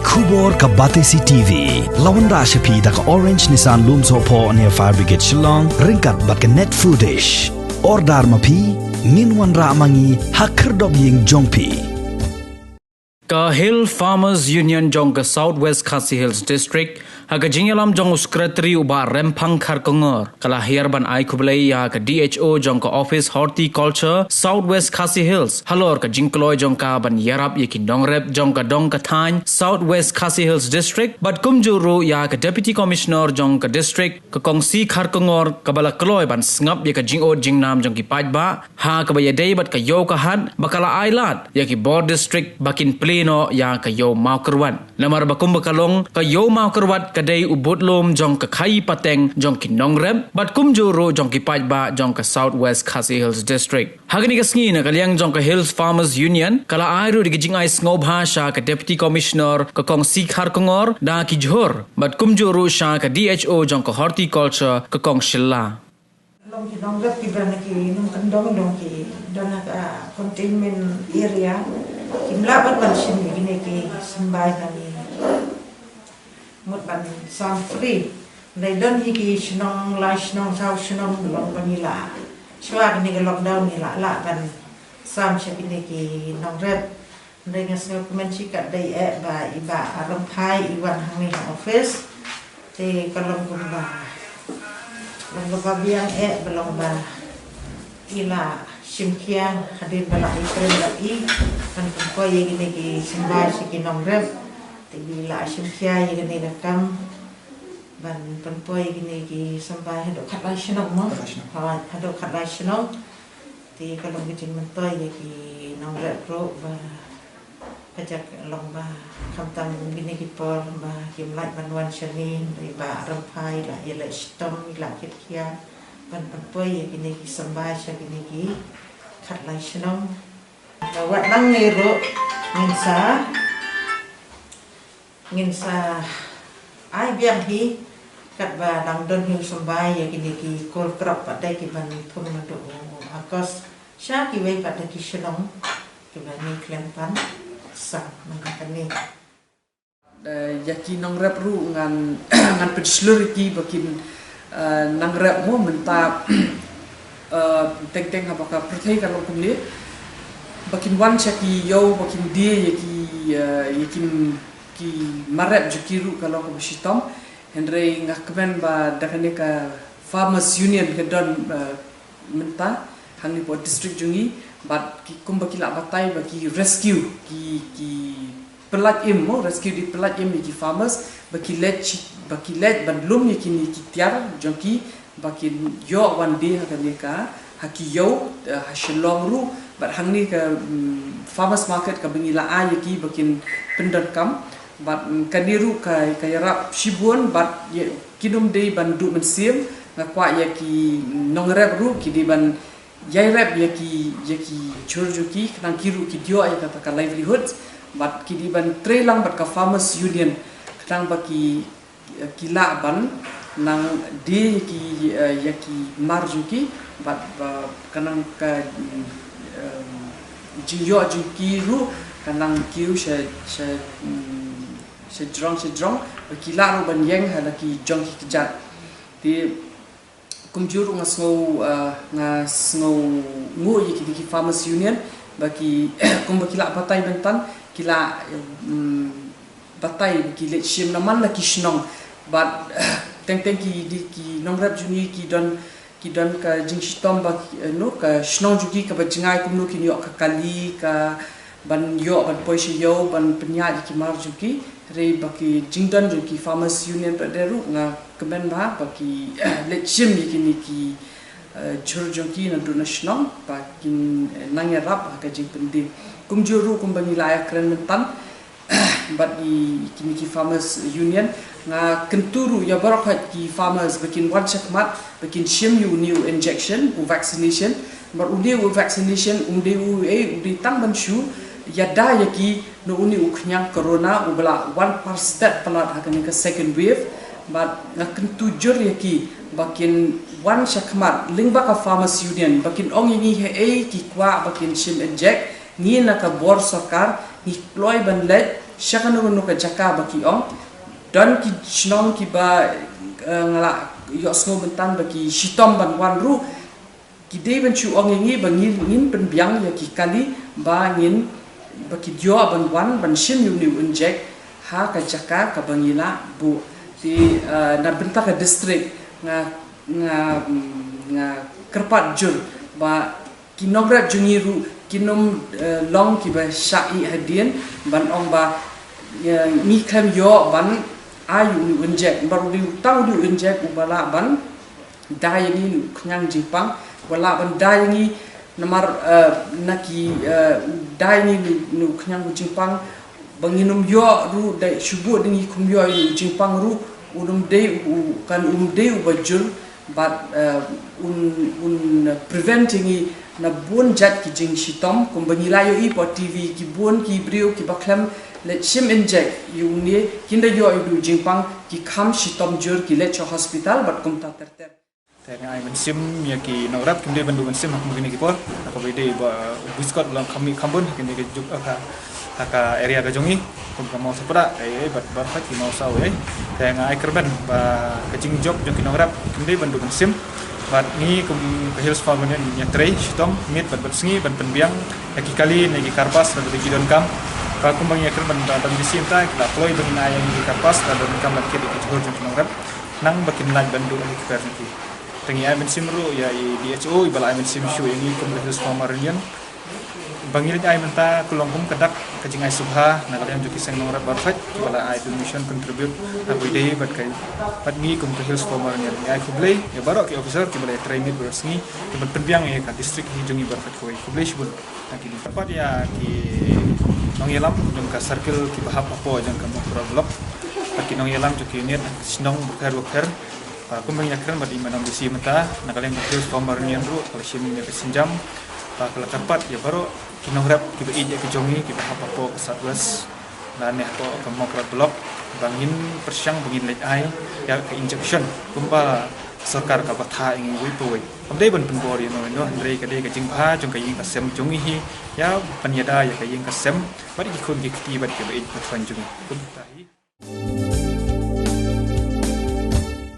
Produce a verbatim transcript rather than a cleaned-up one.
Khubor ka Batesi T V. La wanrah sha phi da ka Orange Nissan Lumsohphoh near Fire Brigade Shillong, ryngkat bad ka Net Foodish. Order ma phi, ngin wanrah ma ngi ha khyrdop ïing jong phi. Ka Hill Farmers Union jong ka South West Khasi Hills District, ha ka jingïalam jong u Secretary u Bah Remphang Kharkongor, ka la hiar ban ai khublei ïa ka D H O jong ka Office Horticulture South West Khasi Hills halor ka jingkloi jong ka ban ïarap ïa ki nongrep jong ka dong ka thaiñ South West Khasi Hills District, bad kumjuh ruh ïa ka Deputy Commissioner jong ka district, ka Kong C Kharkongor, kaba la kloi ban sngap ïa ka jingud jingnam jong ki paidbah ha kaba ïadei bad ka ïew ka hat, ba ka la ai lad ïa ki bor district ba kin plie noh ïa ka ïew mawkyrwat. Namar ba kumba ka long, ka ïew mawkyrwat ka dei u budlum jong ka khaïi pateng jong ki nongrep bad kumjuh ruh jong ki paidbah jong ka South West Khasi Hills District. Ha kane ka sngi, na ka liang jong ka Hills Farmers Union, ka la ai ruh da ka jingai sngewbha sha ka Deputy Commissioner, ka Kong C Kharkongor, da ki jhur bad kumjuh ruh sha ka D H O jong ka Horticulture, ka Kong Sheila. Long ki nongrep kiba na ki nongkyndong, long ki don ha ka containment area, kim lah ban wan shim ïa kine ki symbai, ba ngi mut ban sam free. Hynrei don hi ki shnong, lai shnong, saw shnong, long ba ngi la, shuwa kane ka lockdown, ngi la lah ban sam sha kine ki nongrep. Hynrei nga sngewkmen shikaddei eh ba i Bah Rymphai i wan hangne ha office. Te ka long kumba, long kaba biang eh ba long ba i la shim khia hadien ba la i kren bad i ban pynpoi ïa kine ki symbai sha ki nongrep. Te i la shim khia ïa kane ka kam ban pynpoi ïa kine ki symbai haduh khatlai shnong mo. Khatlai shnong. Ha, haduh khatlai shnong. Te ka long ka jingmyntoi ïa ki nongrep ruh ba ka jaw long ba khamtam kine ki por ba kim lah ban wan shane, i Bah Rymphai i la ïaleh shitom, i la kit khia ban pynpoi ïa kine ki symbai sha kine ki khatlai shnong. Wat nangne ruh ngin sa, ngin sa ai biang hi katba dang don hi u symbai ïa kine ki cole crop pat de kiban thung naduh u August sha kiwei pat de ki shnong kiba ngi khlem pan sa nang kane. Eh, ïa ki nongrep ruh ngan, ngan pynshlur ïa ki ba kin, eh, nang rep mo mynta, eh, teng teng haba ka pyrthei ka long kumne, ba kin wan sha ki ïew ba kin die ïa ki, eh, ïa ki, ki mar rep jong ki ruh ka long kaba shitom. Hynrei nga kmen ba da kane ka Farmers Union ka don, eh, mynta hangne hapoh district jong ngi, bad ki kumba ki la batai ba ki rescue, ki, ki pyllait im mo, rescue, dei pyllait im ïa ki farmers, ba ki leit, ba ki leit ban lum ïa kine ki tiar jong ki, ba kin ïoh wan die ha kane ka, ha ki ïew, eh, ha Shillong ruh, bad hangne ka, mm, farmers market kaba ngi la ai ïa ki ba kin pyndonkam, bad, mm, kane ruh ka, ka ïarap shibun, bad ïa, kin ym dei ban duh mynsiem, nga kwah ïa ki nongrep ruh ki dei ban ïai rep ïa ki, ïa ki jhur jong ki, khnang ki ruh kin ïoh ïa kata ka livelihood, bad ki dei ban trei lang bad ka Farmers Union, khnang ba ki, ki lah ban nang die ïa ki, eh, ïa ki mar jong ki, bad ba khnang ka, mm, em, jingïoh jong ki ruh, khnang kiew sha, sha, mm, sha jrong, sha jrong, ba ki lah ruh ban ïeng ha la ki jong ki kjat. Te kumjuh ruh nga sngew, eh, nga sngewnguh ïa kine ki Farmers Union, ba ki, kumba ki la batai mynta, ki la, mm, batai ba ki leit shim namar la ki shnong. Bad teng teng ki dei ki nongrep jong ngi ki don, ki don ka jingshitom ba ki, eh, no, ka shnong jong ki kaba jngai kumno kin ïoh ka kali, ka ban ïoh ban poi sha ïew ban pynïaid ïa ki mar jong ki. Hynrei ba ki jingdon jong ki Farmers Union pat de ruh nga kmen ba, ba ki leit shim ïa kine ki, eh, jhur jong ki naduh na shnong, ba kin, eh, nang ïarap ha ka jingpyndie. Kumjuh ruh kumba ngi la ïakren mynta bad ïa kine ki Farmers Union, nga kyntu ruh ïa baroh ki farmers ba kin wan shakhmat, ba kin shim ïa une u injection, u vaccination. Namar une u vaccination um dei uei, u dei tang ban shu ïada ïa ki na une u khñiang corona uba la wan parstet palat ha kane ka second wave. Bad nga kyntu jur ïa ki ba kin wan shakhmat lyngba ka Farmers Union, ba kin ong ïa ngi haei ki kwah ba kin shim inject, ngi na ka bor sorkar Ngi kloi ban leit sha kano kano ka jaka ba ki ong. Don ki shnong kiba, eh, nga la ïohsngew mynta ba ki shitom ban wan ruh. Ki dei ban shu ong ïa ngi ba ngin, ngin pynbiang ïa ki kali ba ngin, ba ki dei ban wan ban shim ïa une u injek ha ka jaka kaba ngi la buh. Te, eh, na bynta ka district nga, nga, nga kyrpad jur ba ki nongrep jong ngi ruh kin ym, eh, long kiba shah ïeh hadien ban ong ba, eh, ngi khlem ïoh ban ai u injek, namar u dei tang u injek uba lah ban da ïa ngi une u khñiang jingpang, uba lah ban da ïa ngi namar, eh, na ki, eh, da ïa ngi une u khñiang jingpang, ba ngin ym ïoh ruh da shu buh da ngi khum ïoh une u jingpang ruh, un ym dei u, kan ym dei uba jur, bad, eh, un, un prevent ïa ngi na bun jait ki jingshitom, kumba ngi la ïohi hapoh T V, ki bun ki briew kiba khlem leit shim injek ïa une, kin da ïoh ïa une u jingpang, ki kham shitom jur, ki leit sha hospital bad kumta ter ter. Te nga ai mynsiem ïa ki nongrep, kim dei ban duh mynsiem ha kine ki por, ha kaba ïadei bad u biskot, long kham mih kham bun ha kine ki juk, ha ka, ha ka area ka jong ngi, kum ka Mawsapada, eh, eh, bad, bad ha ki Mawsaw, eh. Te nga ai kyrmen ba ka jingjop jong ki nongrep kim dei ban duh mynsiem. Bad ngi kum ka Hills Farmers Union ngi ïatrei shitom miet bad, bad sngi ban pynbiang ïa ki kali ne ki kharpas na ki donkam. Ba kumba ngi ïakren bad, bad, bad bisi mynta, ki la kloi ba ngin ai ïa ki kharpas, ka donkam, bad kit ïa ki jhur jong ki nongrep, khnang ba kin lait ban duh ïa ki kper jong ki. Te ngi ai mynsiem ruh ïa i D H O, iba la ai mynsiem shuh ïa ngi kum ka Hills Farmers Union. Ba ngi leit ai mynta ka long kum ka dak ka jingai sngewbha na ka liang jong ki seng nongrep baroh, kiba la ai donation, contribute ha kaba ïadei bad ka, bad ngi kum ka Hills Farmers Union. Ngi ai khublei ïa baroh ki officer kiba la ïatrei miet bad sngi, kiba pynbiang ïa ka district hi jong ngi baroh kawei. Khublei shibun. Thank you. Kyrpad ïa ki nongïalam jong ka circle kiba hap hapoh jong ka Mawkyrwat Block, bad ki nongïalam jong ki unit shnong bapher bapher. Ah, kumba ngi ïakren bad i Madam D C mynta, na ka liang ka Hills Farmers Union ruh ka la shim ïa ka sienjam, ba ka la kyrpad ïa baroh ki nongrep kiba ïeit ïa ka jong ngi, kiba hap hapoh ka South West lane hapoh ka Mawkyrwat Block, ba ngin pyrshang ba ngin leit ai ïa ka injection kumba sorkar ka batai ïa ngi uwei pa uwei. Kam dei ban pynbor ïano ïano, hynrei ka dei ka jingbha jong ka ïing ka sem jong ngi hi ïa ban ïada ïa ka ïing ka sem bad ki khun ki kti bad kiba ïeit ba thon jong ngi. Kumta hi.